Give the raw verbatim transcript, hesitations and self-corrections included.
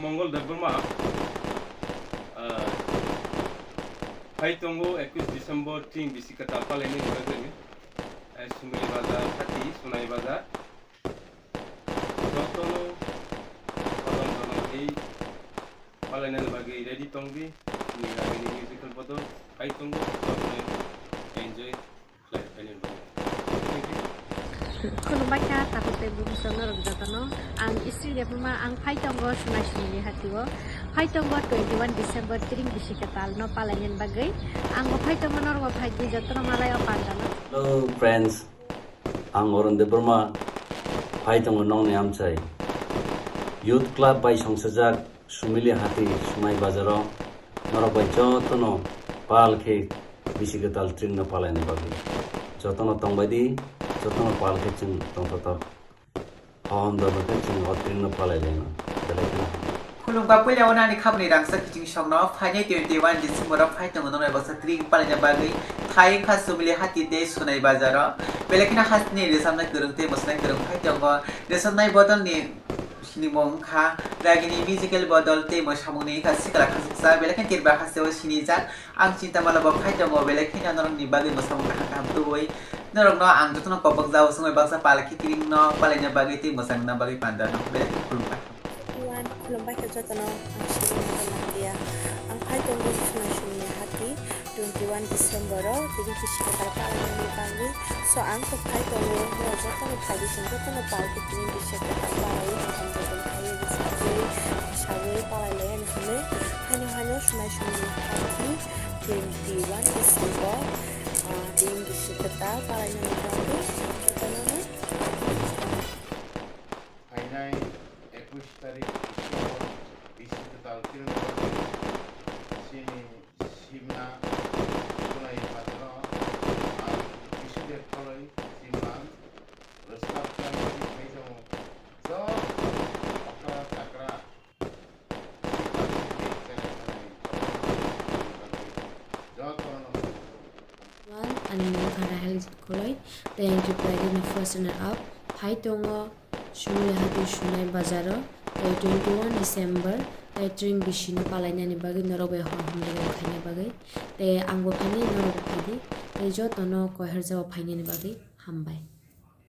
Mongol Debbarma, ah, phai tongo ekush December tring bisi kwtal palainani bagwi, eh, Sumili Bazar hati, Sunai Bazar. Jotono hodom jonom khe palainani bagwi ready tongdi. Nini agini musical bodol phai tongo, jotono enjoy khlai phainani bagwi. Thank you. Khulumbai kha, tabuk tei bumsong norok jotono. Ang Isri Debbarma, ang phai tongo Sunai Sumili hatio. Phai tongo twenty one December tring bisi kwtal no palainani bagwi. Ang bo phai tongo, norok bo phai di, jotono malai o pandalo. Hello friends, ang Arun Debbarma, phai tongo nongni amchai. Youth Club bai songsajak Sumili hati Sunai Bazaro norok bai jotono pal khe bisi kwtal tring no palaina bagwi. Jotono tongbai di, jotono pal khe chwng tongthotok. Hom dono khe chwng o tring no palai laino. Belai kheno hambai. Khulumkha, puila o nani khabni rangchak kiching songno phainai twenty one December o phai tongo nonai baksa tring palaina bagwi thai wngkha Sumili hati tei Sunai Bazaro. Belai kheno hasteni rwchapnai kwrwng tei mwswnai kwrwng phai tongo. Rwchapnai bodolni sinimung wngkha Ragini Musical Bodol tei mwsamungni wngkha Sikla Khachuksa, belai khe Tripura hasteo sinijak. Ang chinta mala bo phai tongo, belai kheno norokni bagwi mwsamung kaham kaham tubui. Norokno ang jotono kobok jao swngwi baksa pal khe tring no palaina bagwi tei mwchangna bagwi pandano. Belai kheno khulumkha. Wan khulumbai khe jotono ang sini mokol langya. Ang phai tongo Sunai Sumili hati twenty one December o tini bisi kwtal palainani bagwi. So ang kok phai tongo, norok jotono phai di, chwng jotono pal khe tini bisi kwtal palaiwi, hamjagwi, khaiwi, bwsajwi, bwsajwi palai lai ani hinwi. Haino haino Sunai Sumili hati twenty one December, ah, tini bisi kwtal palainani bagwi jotono no. Phainai ekush tarik December bisi kwtal tring no bagwi chini Simna Sunai Bazaro ang bisi de kholoi simang rwchapnai bagwi phai tongo. Joto okra chakra, sikla sikli, chera chanai jotono bagwi jotono. One, ani mung kha Rahel Koloi, tei ang Tripura ni first runner up. Phai tongo Sumili hati Sunai Bazaro, tei twenty one December, tei tring bisi no palainani bagwi norok bai hor hamjago khaina bagwi. Tei ang bo phainai, norok bo phai di, tei jotono koiharjao phainani bagwi hambai.